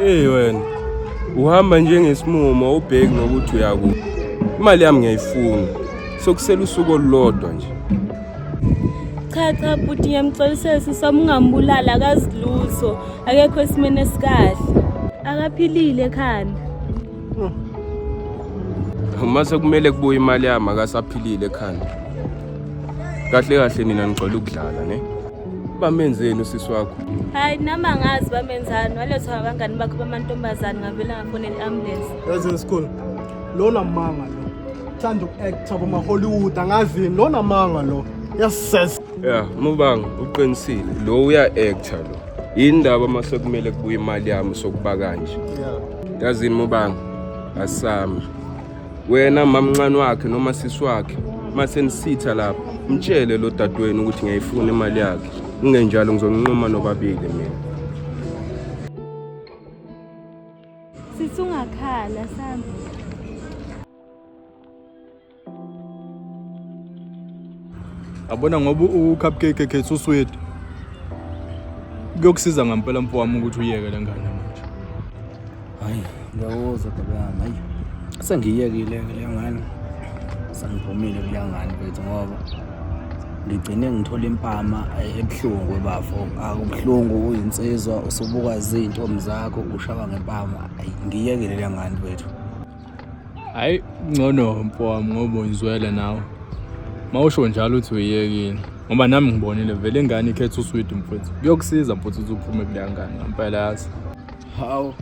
Hey wena, uhamba njengesimumo ubheki nokuthi uyakuphi. Imali yami ngiyayifuna. Sokusela usuku olulodwa nje. Cha cha bhuti ngiyamxolisela sisi wami ungambulali akazi lutho. Akekho esimeni esikahle. Akaphilile ekhanda. Uma sekumele kubuye imali yami akasaphilile ekhanda. Kahle kahle nina nigcwele ukudlala ne? Bamenzeni usisi wakho? Hayi nami angazi bamenzani. Walethwa abangani bakho bamantombazane ngavela ngafonela i-ambulance. Yazi sikhulu. Lona manga lo. Thanda uku-acta kuma-Hollywood angazini lona manga lo. Yes. Yeah, Mubanga uqinisile. Lo uya actor lo. Yini ndaba uma sekumele kubuye imali yami sokuba kanje? Yeah. Yazini Mubanga, asami. Wena mamncane wakhe noma sisi wakhe, mase nisitha lapha, mtshele lo dadewenu ukuthi ngiyayifuna imali yakhe. Kungenjalo ngizonquma nobabili mina. Sisi ungakhala sami. Yabona ngoba u-cupcake ekhetha uswidi. Kuyokusiza ngempela mfowami ukuthi uyeke le ngane manje. Hayi, ngiyakuzwa baba yami. Hayi. Sengiyekile ke le ngane. Sengiphumile kule ngane mfethu ngoba ngigcine ngithola impama ebuhlungu bafo. Akubuhlungu uyinsizwa usubuka izintombi zakho ushawa ngempama. Hayi, ngiyekile le ngane mfethu. Hayi, ngcono mfowami ngoba uyizwele nawe. Mawusho njalo uthi uyiyekile. Ngoba nami ngibonile vele ingane ikhetha uswidi mfethu. Kuyokusiza mfethu ukuthi uphume kuleya ngane ngempela yazi. Hawu,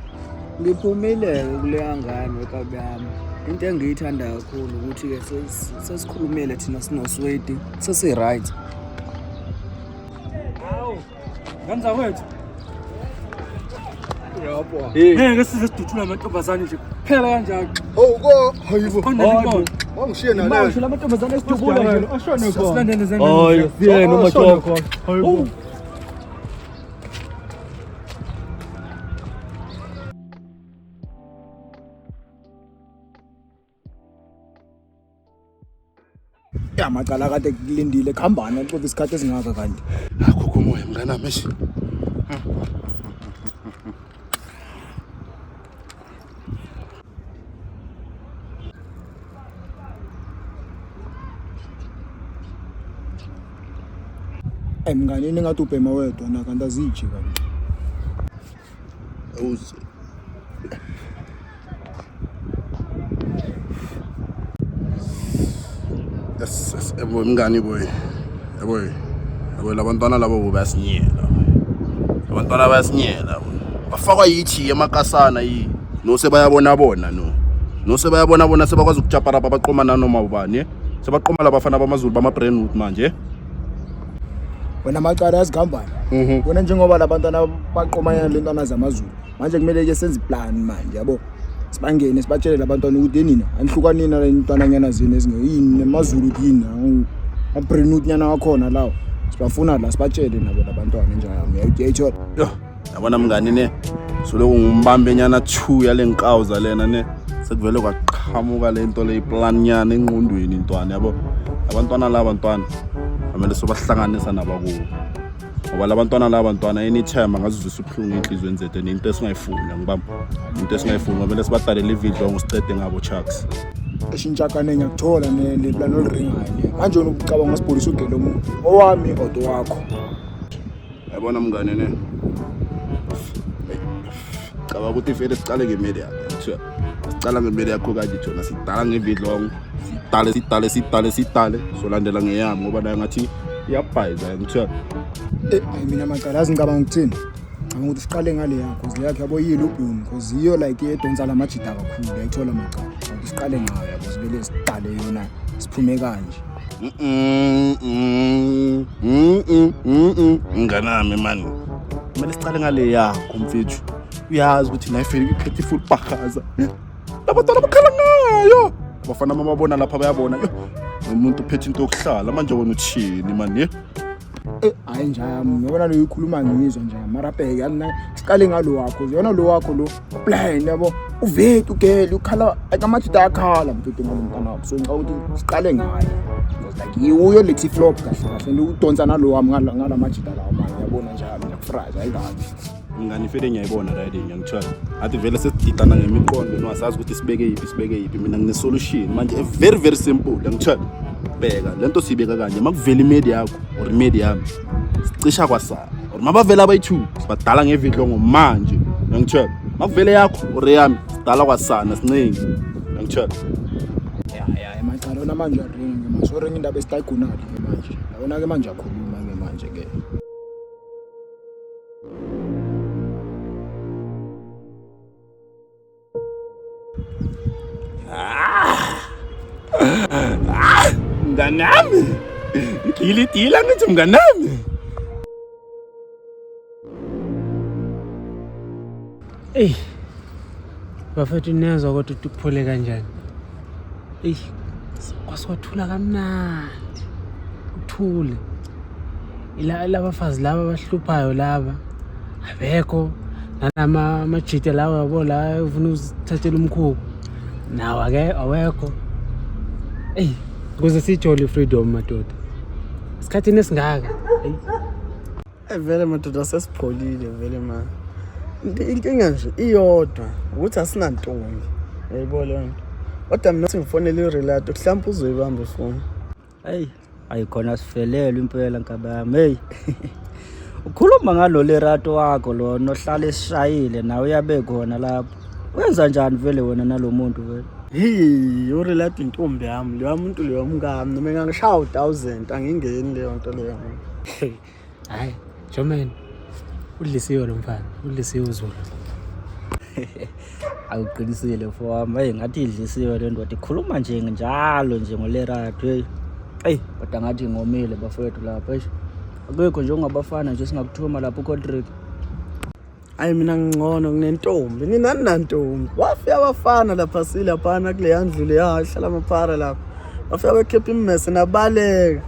ngiphumile-ke kuleya ngane wekabi yami. Into engiyithanda kakhulu ukuthi-ke sesikhulumile thina sinoswedi, sesi-right. Ngane zakwethu. Ngeke size sidutshule amantombazane nje kuphela kanjalo. Oh ko hayibo. Hayibo. Wangishiye nale. Manje lamantombazane esidubula nje. Ashone khona. Silandele zengane. Hayi, siye noma choko. Hayibo. Ya macala kade kulindile kuhambana xova isikhathi esingaka kanti. Akhokho umoya mnganami eish. Ey mngani yini engathi ubhema wedwa na kanti aziji kanti. Awuze. Yes, yes, yabo mngani boy. Yabo. Yabo labantwana labo bo bayasinyela. Abantwana bayasinyela. Bafakwa yithi emakasana yi. No sebayabona bona no. No sebayabona bona sebakwazi ukujaparapa baqoma nanoma ubani. eh? Sebaqoma labafana bamaZulu bama brand manje. eh? Wena macala yazi kuhambani. Mhm. Wena njengoba labantwana baqomana lentwana zamaZulu. Manje kumele ke senze plan manje yabo. Sibangene sibatshele labantwana ukuthi nina anihlukanini nale ntwananyana zenu ezingeyini nemaZulu yini. Abrand nyana wakhona lawo. Sibafuna la sibatshele nabo labantwana njalo. Uyayithola. Yo, yabona mngani ne soloko ngumbambe nyana 2 yale nkawuza lena ne sekuvele kwaqhamuka le nto le iplan nyana engqondweni ntwana yabo abantwana laba ntwana kumele sobahlanganisa nabakubo ngoba labantwana laba ntwana anytime angazizwisa ubuhlungu enhliziyweni zethu nento esingayifuni angibamba into esingayifuni kumele sibadalele ividlongo sicede ngabo chucks Eshintshakane ngiyakuthola ne le plan oliringayo ne. Manje wena ucabanga ngasibholisa ugele omuntu. Owami odo wakho. Yabona mngane ne. Cabanga ukuthi vele siqale ngemeli yakho. Kuthiwa sicala ngemeli yakho kanje thona sidala ngevidlongo. Sidale sidale sidale sidale solandela ngeyami ngoba nayo ngathi iyabhayiza ngithiwa Eh, ayi mina macala yazi ngicabanga ukuthini? Ngicabanga ukuthi siqale ngale yakho, cause le yakho yabo yile ubhunu, cause yiyo like edonsa la majida kakhulu, uyayithola macala. Ukuthi siqale ngayo yabo, sivele siqale yona siphume kanje. Mnganami mani. Kumele sicale ngale yakho mfethu. Uyazi ukuthi nayo vele iphethe full bhahaza. Labantwana bakhala ngayo. Abafana mababona lapha bayabona. Yo, umuntu uphethe into yokuhlala manje wena uthini mani? Eh, hayi nje yami, ngiyabona lo uyikhuluma ngizwa nje, mara bheke yami siqale ngalo wakho, yona lo wakho lo blind yabo. Uvethu ugele ukhala like amajida ayakhala mfethu ngalo mntana wakho. So ngicabanga ukuthi siqale ngayo. Because like yiwuyo lethi flop kahle kahle udonsa nalo wami ngala majida lawo manje yabona nje yami ngiyakufraza ayikabi. Mngani vele ngiyayibona right ngiyangithola. Athi vele sesididana ngemiqondo no asazi ukuthi sibeke yiphi sibeke yiphi. Mina ngine solution manje e very very simple ngiyangithola. Bheka lento siyibeka kanje makuvela imedia yakho or imedia yami sicisha kwasana or mabavela abayi-two sibadala ngevidlongo manje ngiyangithola. Makuvele yakho or eyami sidala kwasana sincengi ngiyangithola. Ya ya emacala ona manje uyaringa ke manje. Uringa indaba esitayigunali ke manje. Yabona ke manje akhuluma ke manje ke. Mnganami, idila idila ngithi mnganami. Eyi bafethu niyezwa kodwa ukuthi kuphole kanjani. Eyi kwaswathula kamnandi uthule. Labafazi laba abahluphayo laba abekho nalama amajita lawa yabo la ufuna uzithathela umkhuku nawo ake awekho. Eyi kuze siyithole i-freedom madoda esikhathini esingaka. Eyi. Vele madoda sesipholile vele ma. Inkinga nje iyodwa ukuthi asinantombi. Uyayibona leyo nto. Kodwa mina ngifonele iRelato mhlawumbe uzoyibamba ifoni. Hey, ayikhona sifelelwe impela nkaba yami. Hey. Ukhuluma ngalo Lerato wakho lo nohlala esishayile nawe uyabe khona lapho. Wenza njani vele wena nalomuntu vele? Hey, uRelato intombi yami, leyo muntu leyo mkami noma engangishaya u1000 angingeni leyo nto leyo. Hayi, Joman. Udlisiwe lo mfana, udlisiwe uZulu. Awuqinisile mfowami. Hey, ngathi idlisiwe le ndoda ikhuluma nje njalo nje ngoLerato. Hey. Hey, kodwa ngathi ngomile bafowethu lapha. Eish. Akekho nje ongabafana nje singakuthuma lapho uCodrick. Hayi mina ngingcono nginentombi, nina ninantombi. Wafika abafana lapha silaphana kuleya ndlu leya ihlala amaphara lapha. Bafika bekhipha immese nabaleka.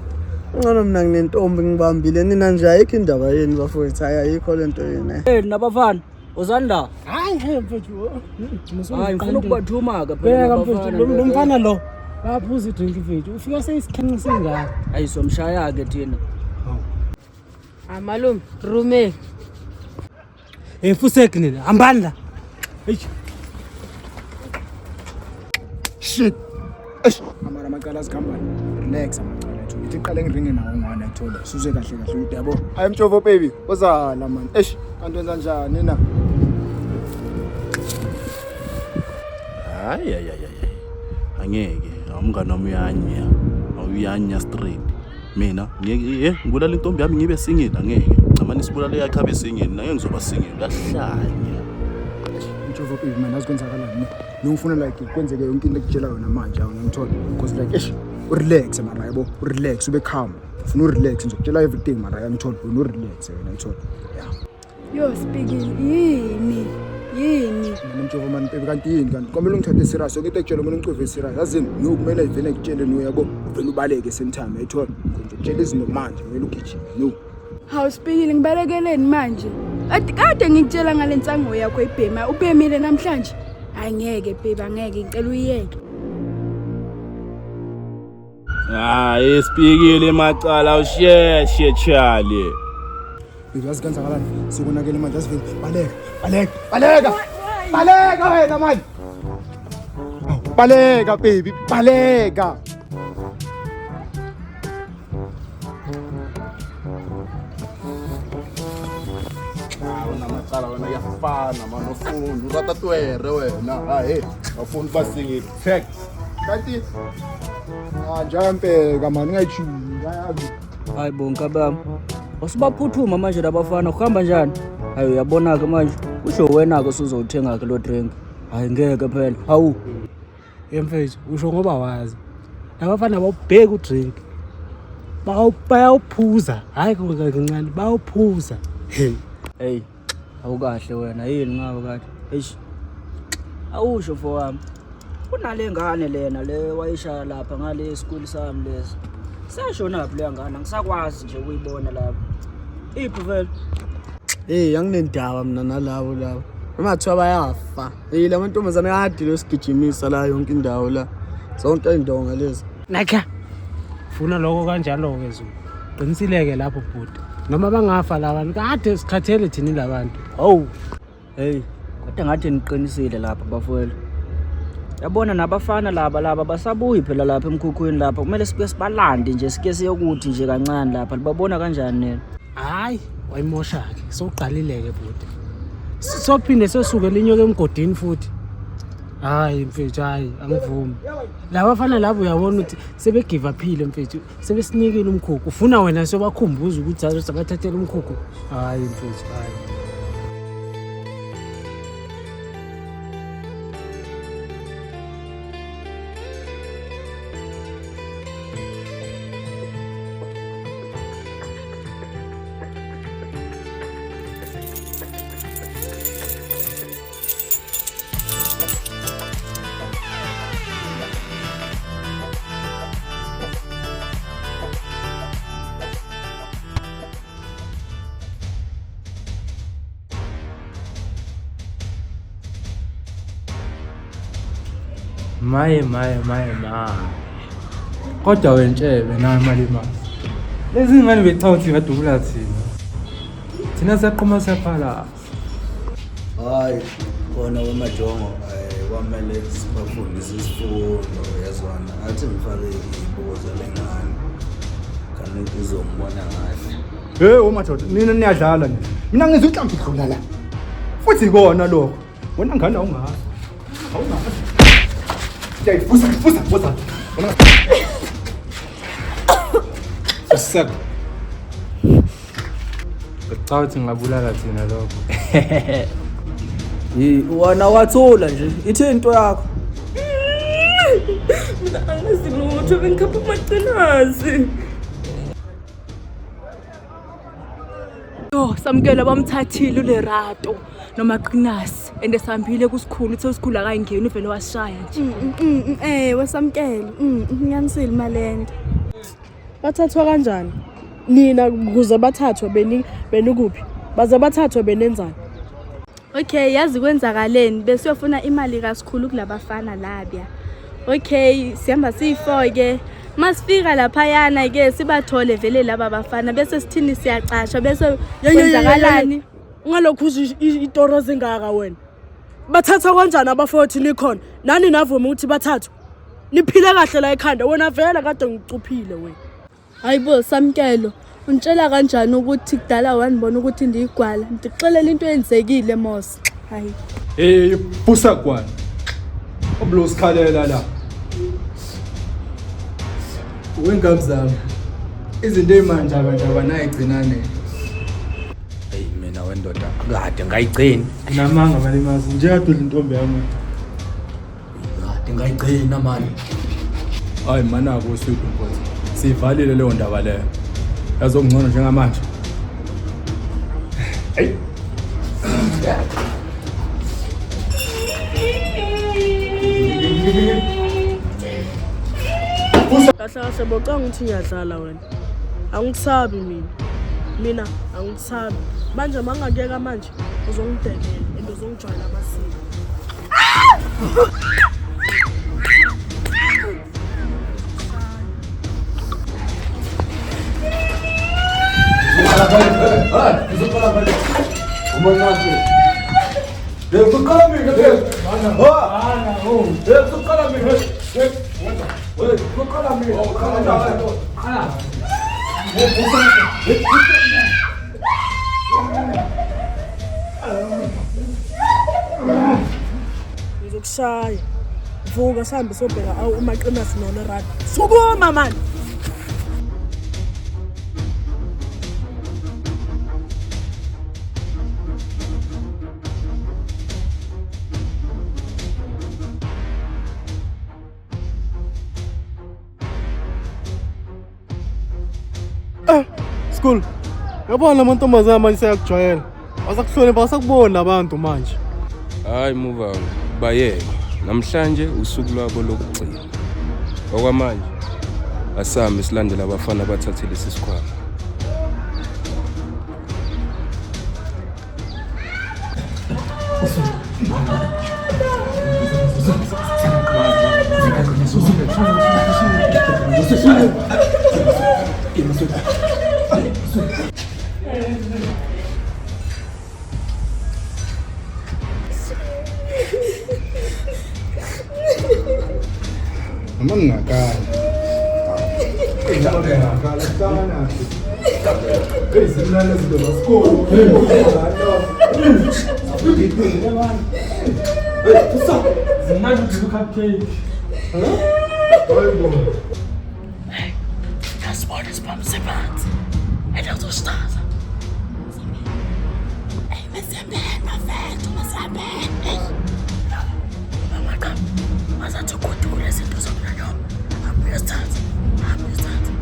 Ngcono mina nginentombi ngibambile nina nje ayikho indaba yenu bafowethu, hayi ayikho lento yenu. Hey nabafana, uzani la? Hayi hey mfethu. Hayi ngifuna ukubathuma ke phela Bheka mfethu, nabafana. lo mfana lo baphuza idrink mfethu. Ufika seyisikhenxe singaka. Hayi somshaya ke thina. Ah, malume, rumeli. Hey fusek nina, hambani la. Eish. Shit. Eish, amara amacala azikhambani. Relax amacala ethu. Ngithi qale ngiringe nawo ngwana ethola. Suze kahle kahle ukuthi yabo. Hayi mtshovo baby, ozala man. Eish, kanti wenza njani na? Hayi hayi hayi hayi. Angeke, umngani wami uyanya. Awuyanya straight. Mina ngeke eh ngibulala intombi yami ngibe single angeke. Ncamani sibulale yakhe abe single, ngeke ngizoba single uyahlanya. Mtshovo baby man, azikwenzakalani ne? Ngifuna like kwenzeke yonke into ekutshela yona manje awuna ngithola. Because like eish, urelax mara yabo, urelax ube calm. Ufuna urelax ngizokutshela everything mara yangithola. Wena urelax wena ngithola. Yeah. Yo Spikili yini? Yini? Mina mtshovo mani baby kanti yini kanti kwamele ungithathe serious yonke into ekutshela kumele ungicove serious yazini no kumele ivele ngikutshele no yabo uvele ubaleke same time uyayithola ngizokutshela izinto manje kumele ugijime no Hawu Spikili ngibalekeleni manje? Kade kade ngikutshela ngale nsango yakho ibhema. Ubhemile namhlanje? Hayi ngeke baby angeke ngicela uyiyeke. Hayi sipikile macala usheshe Charlie. Baby yazi kwenzakalani sekonakele manje asivele baleka baleka baleka baleka wena manje Awu, baleka baby baleka Wena macala wena uyafana mani ufundi urata twere wena hayi awufuni uba single check kanti ah njampeka mani ungayijumi ngayazi Hayi bo nkabami. Wasibaphuthuma manje labafana kuhamba njani? Hayi uyabona ke manje. Usho wena ke usuzowuthenga ke lo drink. Hayi ngeke phela. Hawu. Hey mfethu, usho ngoba wazi. Labafana bawubheka udrink. Bayawuphuza, hayi kancane, bayawuphuza. Hey. Hey, awukahle wena yini ngawe kade? Eish. Awusho mfowami. Kunale ngane lena le wayishaya lapha ngale school sami lesi. Seshonaphi leya ngane angisakwazi nje ukuyibona lapha. Iphi vele? Hey, anginendaba mina nalabo labo. Noma kuthiwa bayafa. Hey, la mantombazane kade losigijimisa la yonke indawo la. Zonke indonga lezi. Nakha. Funa lokho kanjalo ke Zulu. Qinisile ke lapho bhuti. Noma bangafa labantu kade sikhathele thina labantu. Hawu. Hey, kodwa ngathi niqinisile lapha bafowethu. Yabona nabafana laba laba basabuyi phela lapha emkhukhwini lapha. Kumele sike sibalande nje sike siyokuthi nje kancane lapha. Libabona kanjani nina? Hayi, wayimosha-ke. Sowuqalile-ke bhuti. Sophinde sosuke linyoka emgodini futhi. Hayi mfethu, hayi angivumi. Laba fana labo uyabona ukuthi sebegive aphile mfethu. Sebesinikile umkhukhu. Ufuna wena sobakhumbuza ukuthi hayi sabathathela umkhukhu. Hayi mfethu, hayi. Maye maye maye maye. Kodwa wentshebe nawe malimasi. Lezi ngane becabanga ukuthi ngadubula thina. Thina siyaqhuma siyaphalaza. Hayi kona wemajongo kwamele sibafundise isifundo yazwana athi ngifake iy'buko zale ngane kanti izongibona kahle. Hey omadoda nina niyadlala nje. Mina ngizwe inhlamvu idlula la. Futhi ikona lokho. Wena ngane awungazi. Awungazi. Siyayivusa vusa vusa. Wena Sisakho. Ngicabanga ukuthi ngingabulala thina lokho. Yi wena wathula nje ithi into yakho. Mina angazi lutho bengikhapha amaqinazi. Yo, samukela bamthathile uLerato noMaqinasi and sihambile kusikhulu uthe usikhulu akayingeni uvele washaya nje. Ewe samukele. Nginyanisile malende. Bathathwa kanjani? Nina kuze bathathwe beni benikuphi? Baze bathathwe benenzani? Okay, yazi kwenzakaleni besiyofuna imali kaSikhulu kulabafana labya. Okay, sihamba siyi-4 ke. Masifika laphayana ke sibathole vele laba bafana bese sithini siyacasha bese kwenzakalani? Ungalokhu uzwa itoro zingaka wena. Bathatha kanjani abafowethu nikhona? Nani navuma ukuthi bathathwe? Niphile kahle la ekhanda wena vele kade ngicuphile wena. Hayibo Samkelo, untshela kanjani ukuthi kudala wanibona ukuthi ndiyigwala? Ndikuxelela into eyenzekile mos. Hayi. Hey, busa kwana. Obulosikhalela la. Wengane zami. Izinto ezimanje abantu abanayigcinane. Hey mina wendoda kade ngayigcina. Namanga malimazi nje kade intombi yami. Kade ngayigcina mani. Hayi manako uswidi mfowethu. Sivalile leyo ndaba leyo. Yazi okungcono njengamanje. Hey. Kahle kahle bocanga ukuthi ngiyadlala wena. Angikusabi mina. Mina angikusabi. Manje mangakuyeka manje uzongidelela and uzongijwayela amasiko. Ngizokushaya. Vuka sihambe sobheka awu uMaqinasi noLerato. Sukuma mani. School. Yabona la mantombazane manje seyakujwayela. Basakuhlonipha basakuboni labantu manje. Hayi Muvhango, bayeke. Namhlanje usuku lwabo lokugcina. Okwamanje asambe silandele abafana abathathe lesi sikhwama. Noma ngingakala. Ngingakala kusana. Hey, zimnandi izinto zasikolo. Zimnandi udla cupcake. Hayibo. Yasibona isibhamu sephansi. And uzositaza. Ey, mesembeni bafethu, mesembeni. Ey. Mama cha. Wazathi ugodukule izinto zokunanoma. Hamba uyosithatha. Hamba uyosithatha.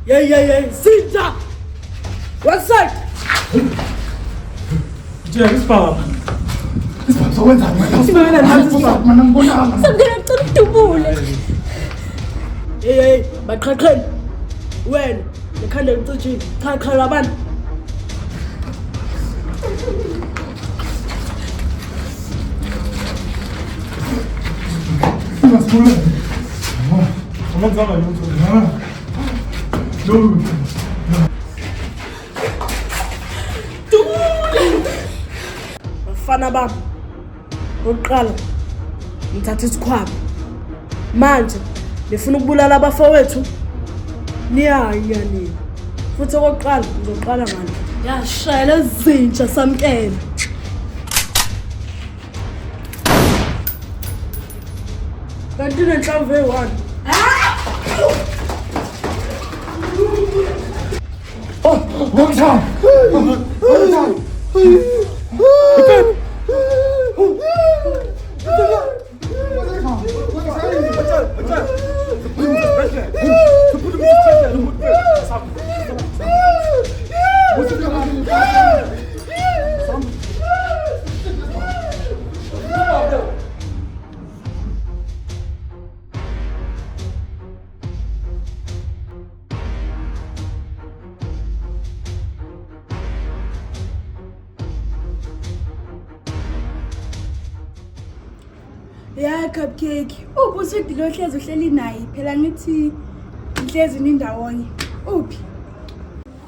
Yeah, yeah, yeah. Zinja! One side! Tshela isibhamu. Isibhamu sokwenzani wena? Sibhekana naso isibhamu. Mina ngibonanga. Samukela ngicela udubule. Hey, hey, baqhaqheni. Wena, nekhanda licijile. Qhaqha labantu. Ungasibulala. Ungenzanga lutho. Lutho. Bafana bami. Oqala ngithatha isikhwama. Manje nifuna ukubulala abafowethu? Niyanya nina. Futhi okokuqala ngizoqala ngalo. Yashayela zinja samkela. Kanti nenhlamvu eyi-one. Wrong time. Wrong time. Ya cupcake. Uphi uswidi lo hlezi uhleli naye? Phela ngithi nihlezi nindawonye. Uphi?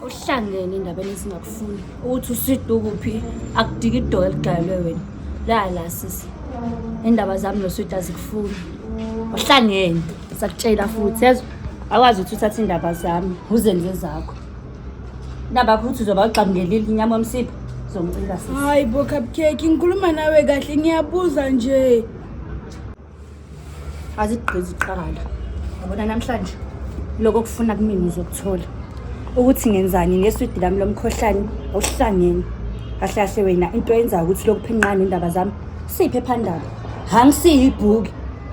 Uhlangene endabeni ezingakufuni ukuthi uswidi ukuphi akudiki idola eligayelwe wena. La la sisi. Indaba zami noswidi azikufuni. Uhlangene sakutshela futhi yezwa. Akwazi ukuthi uthathe indaba zami uzenze zakho. Indaba yakho ukuthi uzoba uxamukelile inyama yomsipha uzongicika sisi. Hayi bo cupcake, ngikhuluma nawe kahle ngiyabuza nje. Azigqizi iqakala. Yabona namhlanje lokho okufuna kumina uzokuthola. Ukuthi ngenzani ngeswidi lami lomkhohlane awuhlangene. Kahle kahle wena into oyenzayo ukuthi lokhu phenqane indaba zami siyiphephandaba. Angisiyo ibhuki.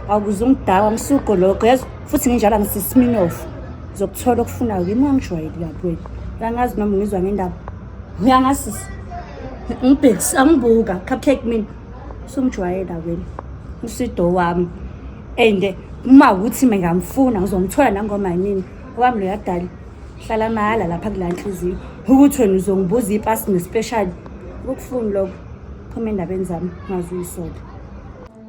Awukuze ungidakwa ngisugo lokho yazi futhi nginjalo angisisminofu. Uzokuthola okufunayo kimi ungangijwayeli kabi wena. Uyangazi noma ngizwa ngendaba. Uyangazi sisi. Ngibhekisa angibuka cupcake mina. Usungijwayela wena. Usido wami. And uma ukuthi mina ngamfuna ngizomthola nangoma yini. Owami lo yadala. Hlala mahala lapha kula nhliziyo. Ukuthi wena uzongibuza ipasi nespecial. Ukufuni lokho. Phuma endabeni zami ngazuyisola.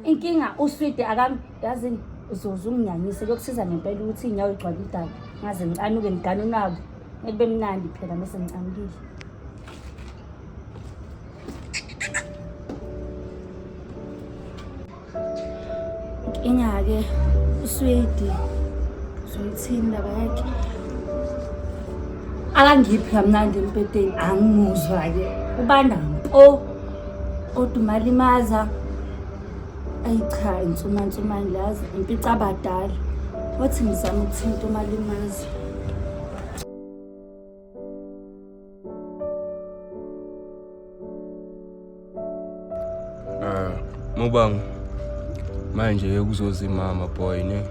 Inkinga uswidi akami yazini uzoze unginyanyise kuyokusiza ngempela ukuthi iy'nyawo igcwale udaka. Ngaze ngicanuke ngigane unwabu. Ngeke kube mnandi phela mese ngicamukile. Inkinga-ke uswidi uzomthini indaba yakhe. Akangiphi kamnandi embhedeni angimuzwa-ke. Ubanda mpo kodwa umalimaza. Ayi cha insumansumane lazi impica abadala. Wathi ngizama ukuthinta umalimaza. Mubang manje ke kuzozimama boy ne.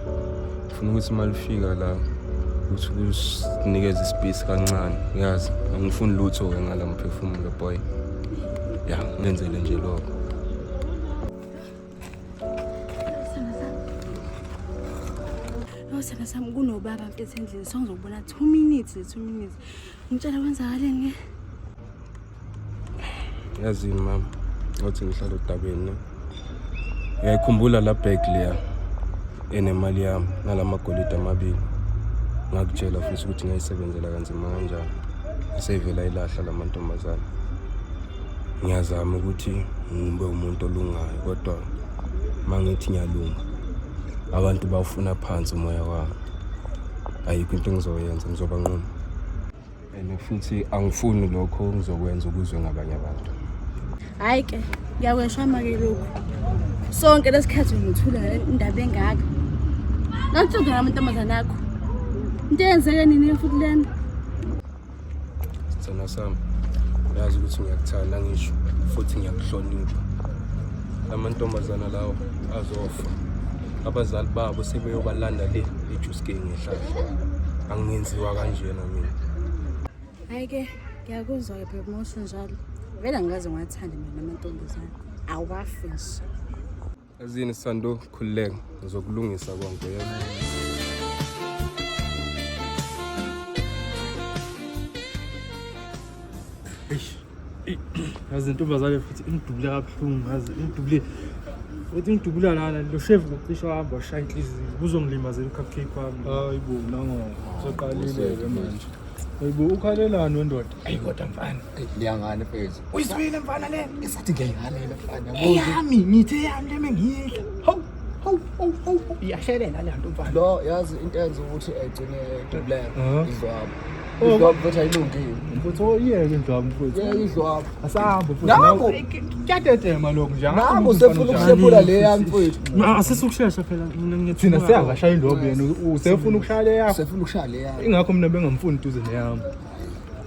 Ngifuna ukuthi malifika la ukuthi usinikeze ispace kancane uyazi angifuni lutho ke ngala mphefumulo boy. Ya ngenzele nje lokho. No sana sami kunobaba mfethu endlini so ngizokubona 2 minutes 2 minutes. Ngitshela kwenzakaleni ke? Yazini mama, othi ngihlala odabeni ne. Uyayikhumbula la bag leya. Enemali yami nalamagolide amabili. Ngakutshela futhi ukuthi ngayisebenzela kanzima kanjani. Aseyivela ilahla lamantombazane. Ngiyazama ukuthi ngibe umuntu olungayo kodwa mangithi ngiyalunga abantu bawufuna phansi umoya wami. Ayikho into engizoyenza ngizobanquma. And futhi angifuni lokho ngizokwenza ukuzwe ngabanye abantu. Hayi ke, ngiyakweshama ke lokhu. Sonke lesikhathi ngithula indaba engaka. Ngakutshela ngamantombazane akho. Into eyenzeke nini futhi lena? Sithanda sami, uyazi ukuthi ngiyakuthanda ngisho futhi ngiyakuhlonipha. Amantombazana lawo azofa. Abazali babo sebeyobalanda le eJuskeng ngehlahla. Angingenziwa kanjena mina. Hayi ke, ngiyakuzwa ke phela uma usho njalo. Vele angikaze ngiwathande mina amantombazane. Awafi nje. Yazini Sando, khululeka, ngizokulungisa konke yebo. Eish. Yazi intombazane futhi ingidubule kabuhlungu yazi ingidubule futhi ingidubula lana lo shevu ngocishe wahamba washaya inhliziyo kuzongilimazela u-cupcake wami. Hayi bo nango useqalile-ke manje. Hayi bo ukhalelani wendoda? Ayi kodwa mfana, liyangane mfethu. Uyizwile mfana le? Isathi ngiyayihalela mfana. Eyami ngithi eyami le mengiyidla. Hawu hawu hawu hawu iyashelela le nto mfana. Lo yazi into enza ukuthi egcine edubuleka idlwabu. Oh. Idlwabu mfethu ayilungile. Mfethu oyiyeke indlwabu mfethu. Yeke idlwabu. Asahambe mfethu. Nangu. Kuyadedema lokhu nje. Nangu usefuna ukuhlephula le yami mfethu. Asisukushesha phela mina ngithi Thina siyangashaya indlwabu yena usefuna ukushaya le yakho. Usefuna ukushaya le yami. Ingakho mina bengamfuni duze neyami.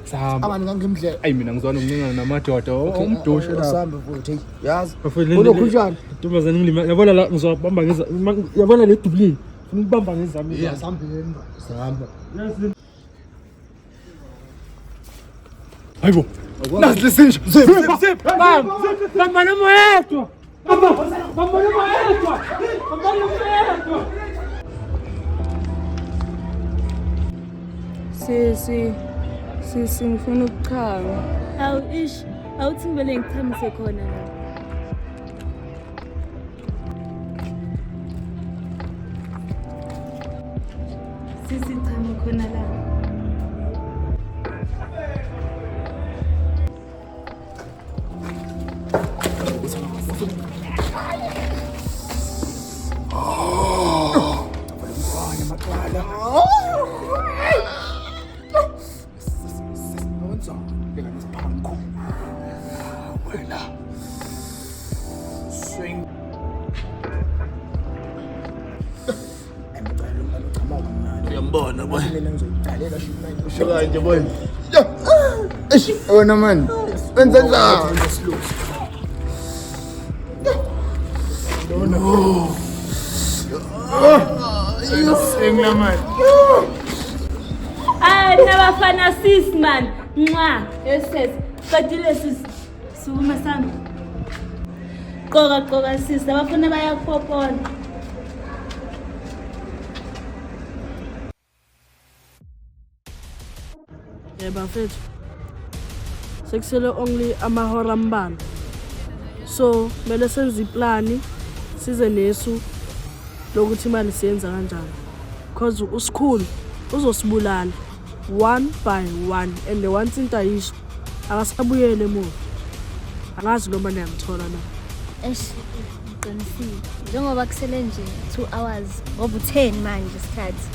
Sahamba. Abantu ngangimdlela. Ayi mina ngizwana ukunqinana namadoda umdoshe lapha. Asambe mfowethu hey yazi. Bafowethu, Ulokhu njani? Ntombazane ngilima yabona la ngizobamba ngeza yabona le dubulile. Ngifuna ukubamba ngezami. Yeah, asambeni. Sihamba. Hayibo. Nazi lesinja. Zip zip. Bam! Bamba noma yedwa. Bamba! Bamba noma yedwa. Bamba noma yedwa. Sisi, sisi ngifuna ukuchama. Hawu ish, awuthi ngivele ngichamise khona la. Sisi chama khona la. Uyambona boy. Usho kanje boy. Eish, wena man. Wenza njani? Singla man. Ay, nabafana sis man. Nxa, yes. Qedile sis. Sukuma sami. Qoka qoka sis, abafana bayakupopona. Eh bafethu. Sekusele only amahora ambalwa. So, kumele senze iplani size nesu lokuthi imali siyenza kanjani. Cause usikhulu uzosibulala one by one and once into ayisho akasabuyele emuva. Angazi noma niyangithola na. Eish, ngiqinisile. Njengoba kusele nje 2 hours ngoba u-10 manje isikhathi.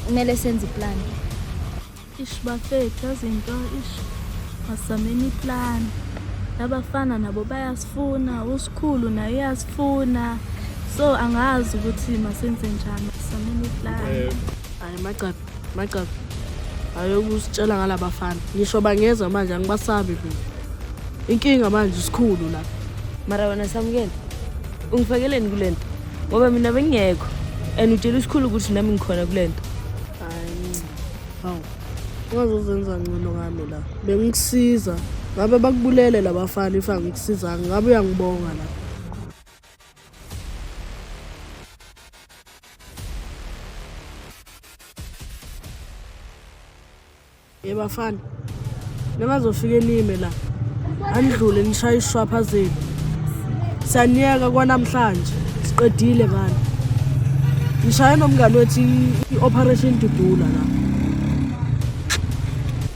Kumele senze iplan. Ish bafethu yazi into ish masameni iplan. Labafana nabo bayasifuna, usikhulu naye uyasifuna. So angazi ukuthi masenze njani, masameni iplan. Hayi macaphi, macaphi. Ayokusitshela ngalabafana. Ngisho bangeza manje angibasabi mina. Inkinga manje isikhulu la. Mara wena Samukela, ungifakeleni kule nto ngoba mina bengingekho and utshela isikhulu ukuthi nami ngikhona kule nto. Hayi, hawu. Ungazozenza ngcono ngami la. Bengikusiza. Ngabe bakubulele labafana if angikusizanga, ngabe uyangibonga la. Ye bafana. Ningazofike nime la. Anidlule nishaye ishwapha zenu. Siyaniyeka kwanamhlanje. Siqedile ngani. Ngishaye nomngane wethu i-operation dudula la.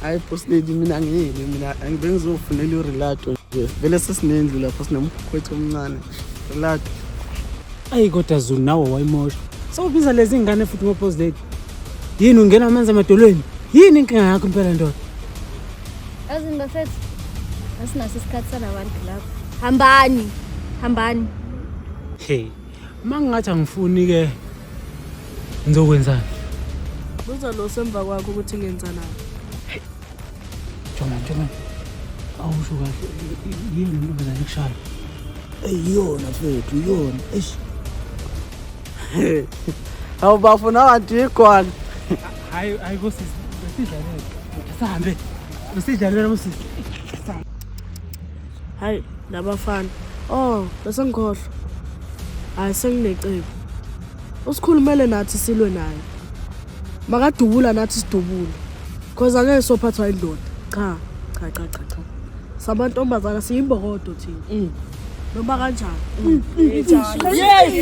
Hayi boss lady, mina ngiyini, mina bengizofunela uRelato nje. Vele sesinendlu lapho, sinomkhwethu omncane. Relato. Ayi kodwa Zulu, nawe wayimosha. Sewubiza lezi ngane futhi ngo-boss lady. Yini, ungena amanzi emadolweni? Yini inkinga yakho impela, ndoda? Yazini bafethu, asinaso isikhathi salabantu lapho. Hambani, hambani. Hey, uma ngingathi angifuni-ke, ngizokwenzani? Buza lo semva kwakho ukuthi ngenza naye. Jonga, jonga, awusho kahle, yini intombazane ekushaya? Eyiyona mfethu, iyona. Eish. Hawu bafuna abantu igwala. Hayi, hayi bosisi, besidlalele. Sihambe, besidlalele bosisi. Hayi, labafana. Oh, bese ngikhohlwa. Hayi, senginecebo. Usikhulumele nathi silwe naye. Makadubula nathi sidubule. Cause angeke sophathwa indoda. Cha, cha cha cha cha. Samantombazana siyimbokodo thina. Noma kanjani? Yes!